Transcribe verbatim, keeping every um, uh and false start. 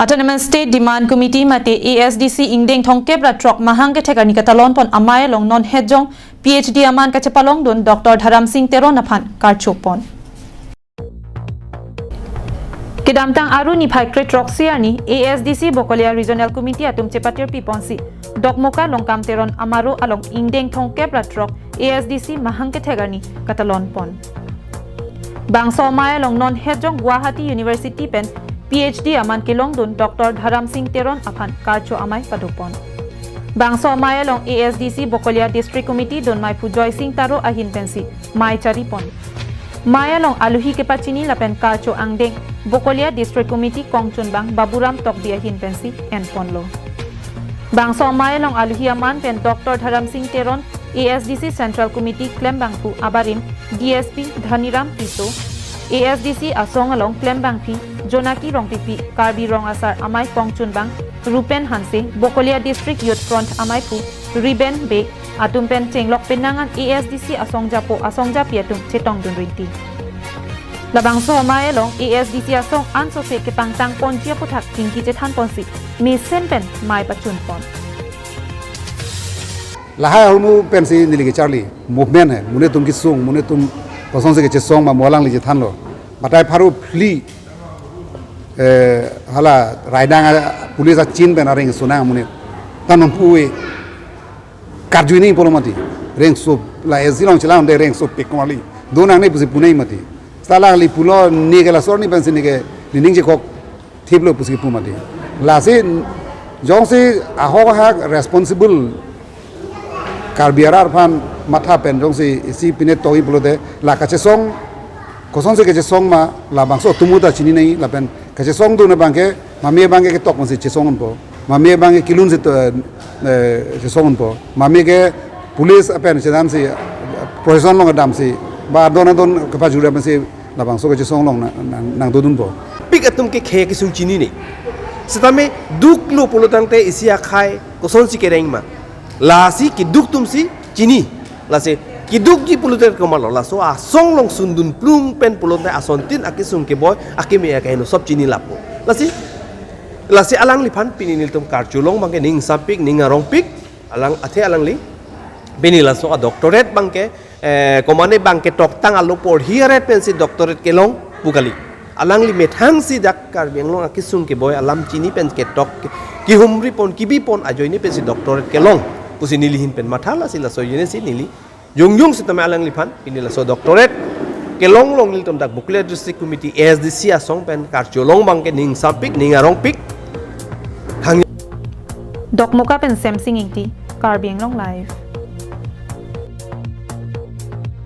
Autonomous State Demand Committee mate A S D C ingdeng thomkep ra throk mahang kethek arni katalon pon amei along non hetjong P H D aman kachepalongdun Doctor Dharamsing Teron aphan karcho pon. Kedamtang Aru niphai kre throksi arni A S D C Bokolia Regional Committee atum chepatirpi ponsi Dokmoka Longkam Teron amaro along ingdeng thomkep ra throk A S D C mahang kethek arni katalon pon. Bangso amei along non hetjong Guwahati University pen P H D aman kelongdun Doctor Dharamsing Teron aphan karcho amei padopon. Bangso amei along A S D C Bokolia District Committee dunmai phu Joysing Taro ahin pensi mei charipon. Mei along aluhi kepachini lapen karcho angdeng Bokolia District Committee kongchunbang Baburam Tokbi ahin pensi enponlo. Bangso amei along aluhi aman pen Doctor Dharamsing Teron, A S D C Central Committee klembangphu abarim D S P Dhaniram Tisso, A S D C asong along klembangpi Jonaki Rongpipi, Karbi Rong Asar amei kongchunbang Rupen Hanse, Bokolia District Youth Front ameiphu Riben Bey atum pen chenglok penang an A S D C asongjapo asongjapi atum chetongdun rinti. Labangso amei along A S D C asong ansose kepangtang ponji aputhak chingki chethan ponsi mesen pen mei pachun pon. Lahai ahormu pensi neli kecharli movement hai, monit atum kesung, monit atum kosonsi kechesong ma mo alangli chethanlo. Batai pharo phli, eh, hala raidang a-, police achin pen areng sunang monit. Ta non puve karjuinei pulo mati. Rengso la S G along chelang de rengso pek kali. Donangne pusi punei mati. Seta alangli pulo ne ke laso arni pensi ne ke nening chekok thiplo pusi pu mati. Lasi jongsi ahok ahak responsible Karbi arat aphan matha pen jongsi isi pine tokji pulote la kachesong, kosonsi kachesong ma labangso atum ta chininei lapen kachesongdun abangke mame abangke ketok si chesong unpo, mame abangke kelun si to, eh, chesong unpo, mame ke police apen chedansi, eh, protection along kedamsi ba adon adon kepajuri apensi labangso kachesong along nang, nang, nangdodunpo. Pik atum ke khei kesung chininei. Setame duklo pulotangte isi akhei kosonsi kereng ma. Lasi keduk atumsi chini. Lasi kedukji pulote komatlo, laso asong along sundun plung pen pulote asontin akesung keboi akeme akeheno sop chini lapo. Lasi, lasi alangliphan pini nelitum karcho long abangke ning sampik, ning arongpik, alang athe alangli pini laso a-doctorate abangke, eh, komane abangke toktang alo porhi aret pensi doctorate kelong pu kali. Alangli methangsi dak Karbi Anglong akesung keboi alam chini pen ketok ke-, kehumri pon, kebi pon ajoine pensi doctorate kelong pusi neli ahin pen matha, lasi laso ajoinesi neli jongjong setame alangliphan pini laso doctorate kelong along nelitum dak Bokolia District Committee A S D C asong pen karcho long abangke ning sampik, ning arongpik. Hang Dokmoka pen Semsing Ingti, Karbi Anglong Live.